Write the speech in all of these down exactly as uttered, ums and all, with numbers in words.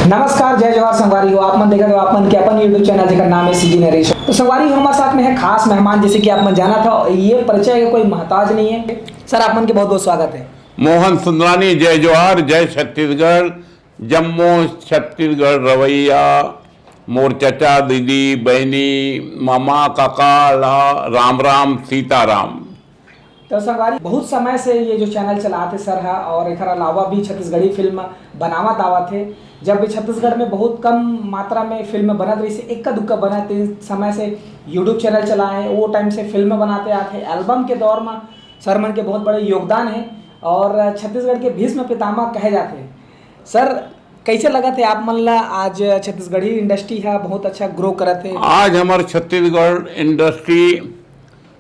नमस्कार, जय जोहार संगवारी हो। आप मन देखत हो आप मन के अपन YouTube चैनल, जेकर नाम है सीजी नरेश। तो संगवारी हो, हमारे साथ में है खास मेहमान, जैसे कि आप मन जानत हो, ये परिचय के कोई मोहताज नहीं है। सर, आप मन के बहुत बहुत स्वागत है। मोहन सुंदरानी, जय जोहार, जय छत्तीसगढ़। जम्मो छत्तीसगढ़ रवैया, मोर चचा, दीदी, बहनी, मामा, काका ला राम राम, सीताराम। तो संगवारी, बहुत समय से ये जो चैनल चलाते सर है और एकर अलावा भी छत्तीसगढ़ी फिल्म बनावत आवत है। जब भी छत्तीसगढ़ में बहुत कम मात्रा में फिल्म बनत रही से, इक्का दुक्का बनत, इस समय से YouTube चैनल चला है, वो टाइम से फिल्म बनाते आते, एल्बम के दौर में सर मन के बहुत बड़े योगदान है और छत्तीसगढ़ के भीष्म पितामह कहे जाते हैं। सर, कैसे लगत है आप मन ला आज छत्तीसगढ़ी इंडस्ट्री हा बहुत अच्छा ग्रो करत है? आज हमर छत्तीसगढ़ इंडस्ट्री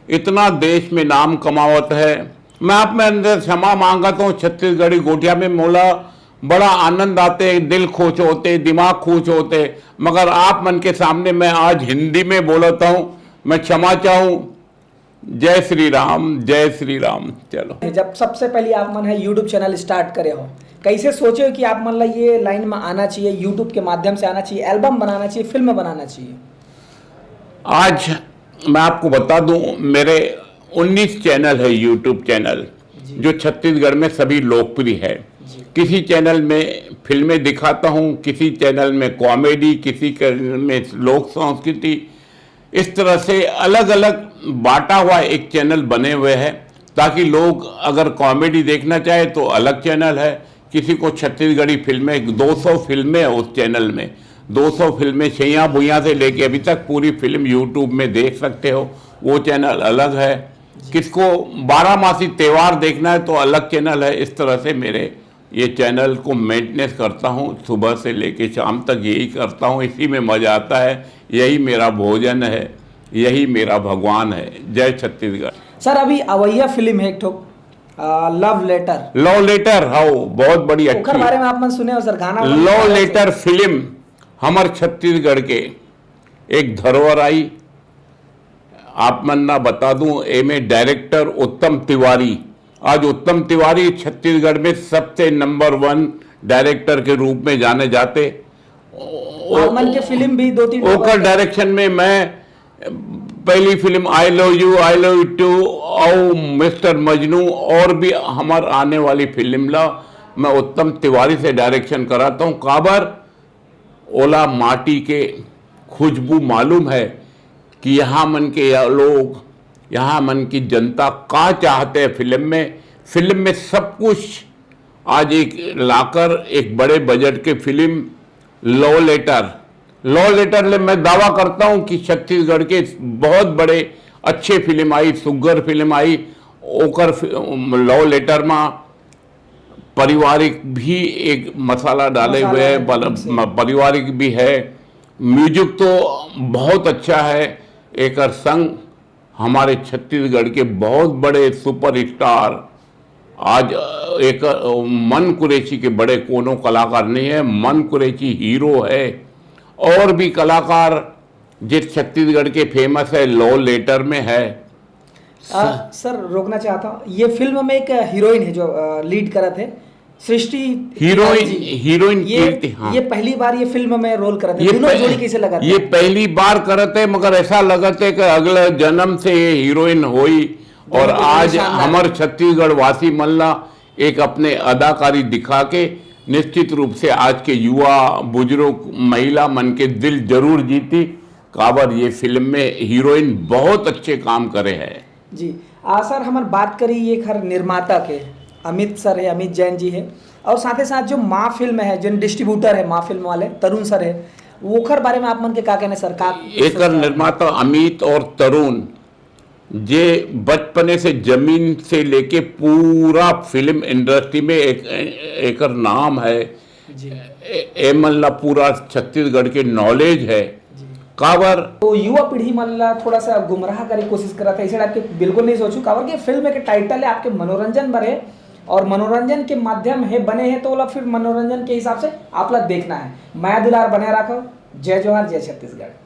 इतना देश में नाम कमावत है। मैं आप मन से क्षमा मांगत हूँ, छत्तीसगढ़ी गोठिया में मोला बड़ा आनंद आते, दिल खुश होते, दिमाग खुश होते, मगर आप मन के सामने मैं आज हिंदी में बोलत हूँ, मैं क्षमा चाहूँ। जय श्री राम, जय श्री राम। चलो। जब सबसे पहले आप मन है YouTube चैनल स्टार्ट करे हो, कैसे सोचे हो कि आप मन ला ये लाइन में आना चाहिए, YouTube के माध्यम से आना चाहिए, एल्बम बनाना चाहिए, फिल्म बनाना चाहिए? आज मैं आपको बता दूं, मेरे उन्नीस चैनल है, YouTube चैनल, जी। जो छत्तीसगढ़ में सभी लोकप्रिय है। जी। किसी चैनल में फिल्में दिखाता हूँ, किसी चैनल में कॉमेडी, किसी चैनल में लोक संस्कृति, इस तरह से अलग-अलग बांटा हुआ एक चैनल बने हुए है, ताकि लोग अगर कॉमेडी देखना चाहे तो अलग चैनल है, किसी को छत्तीसगढ़ी फिल्में, दो सौ फिल्में उस चैनल में, दो सौ फिल्में, छैया भुइयां से लेके अभी तक पूरी फिल्म YouTube में देख सकते हो, वो चैनल अलग है। किसको बारहमासी त्योहार देखना है तो अलग चैनल है। इस तरह से मेरे ये चैनल को मेंटेनेंस करता हूँ, सुबह से लेके शाम तक यही करता हूँ, इसी में मजा आता है। यही मेरा भोजन है, यही मेरा भगवान है। जय छत्तीसगढ़। सर, अभी अवैया फिल्म है एक ठो, आ, लव लेटर। लव लेटर, हाँ, बहुत बड़ी, ओकर अच्छी। बारे में आप मन सुने हो सर, गाना वाना लव सुने हो? लेटर फिल्म हमर छत्तीसगढ़ के एक धरोहर आई। आप मन ला बता दूं, एमे डायरेक्टर उत्तम तिवारी, आज उत्तम तिवारी छत्तीसगढ़ में सबसे नंबर वन डायरेक्टर के रूप में जाने जाते। ओ-, आप मन के फिल्म भी दो तीन ठो ओकर बने। डायरेक्शन में मैं पहली film I Love You, I Love You Too और मिस्टर मजनू और भी हमर आने वाली फिल्म ला मैं उत्तम तिवारी से डायरेक्शन कराता हूँ। काबर ओला माटी के खुशबू मालूम है कि यहाँ मन के या लोग, यहाँ मन की जनता का चाहते हैं फिल्म में। फिल्म में सब कुछ आज एक लाकर एक बड़े बजट के फिल्म लव लेटर, लव लेटर ले मैं दावा करता हूँ कि छत्तीसगढ़ के बहुत बड़े अच्छे फिल्म आई, सुग्घर फिल्म आई, ओकर फि-, लव लेटर में पारिवारिक भी एक मसाला डाले मसाला हुए है, है, बल-, एकदम से। म-, पारिवारिक भी है। म्यूजिक तो बहुत अच्छा है। एकर संग हमारे छत्तीसगढ़ के बहुत बड़े सुपरस्टार आज, अ, एक, अ, मन कुरैशी के बड़े कोनो कलाकार नहीं है। मन कुरैशी हीरो है और भी कलाकार जे छत्तीसगढ़ के फेमस है, लव लेटर में है। आ, सर, रोकना चाहता हूँ, ये फिल्म में एक हीरोइन है जो, आ, लीड करत है, सृष्टि हीरोइन, जी। हीरोइन ये, कीर्ति, हाँ। ये पहली बार ये फिल्म में रोल करत है, ये दोनों पह-, जोड़ी कैसे लगत ये है? पहली बार करत है, मगर ऐसा लगत है कि अगला जन्म से ये हीरोइन होई। और दोनों की जोड़ी आज शानदार हमर है। छत्तीसगढ़ वासी मन ला एक अपने अदाकारी दिखा के निश्चित रूप से आज के युवा, बुजुर्ग, महिला मन के दिल जरूर जीती। काबर ये फिल्म में हीरोइन बहुत अच्छे काम करे है। जी। आ, सर, हमन बात करी ये हर निर्माता के, अमित सर है, अमित जैन जी है, और साथे साथ जो माँ फिल्म है, जिन डिस्ट्रीब्यूटर है माँ फिल्म वाले, तरुण सर है, ओखर बारे में आप मन के का कहना सर? का एकर निर्माता अमित और तरुण, जे बचपने से जमीन से लेके पूरा फिल्म इंडस्ट्री में एक, एकर नाम है, जी। ए-, एमन ला पूरा छत्तीसगढ़ के नॉलेज है। जी। काबर? तो युवा पीढ़ी मन ला थोड़ा सा गुमराह करे कोशिश करत है, ऐसे टाइप के बिल्कुल नहीं सोचू, काबर के फिल्म के टाइटल है आपके मनोरंजन बर है, और मनोरंजन के माध्यम है बने हैं, तो ओला फिर मनोरंजन के हिसाब से आप ला देखना है। मया दुलार बने रखो। जय जोहार, जय छत्तीसगढ़।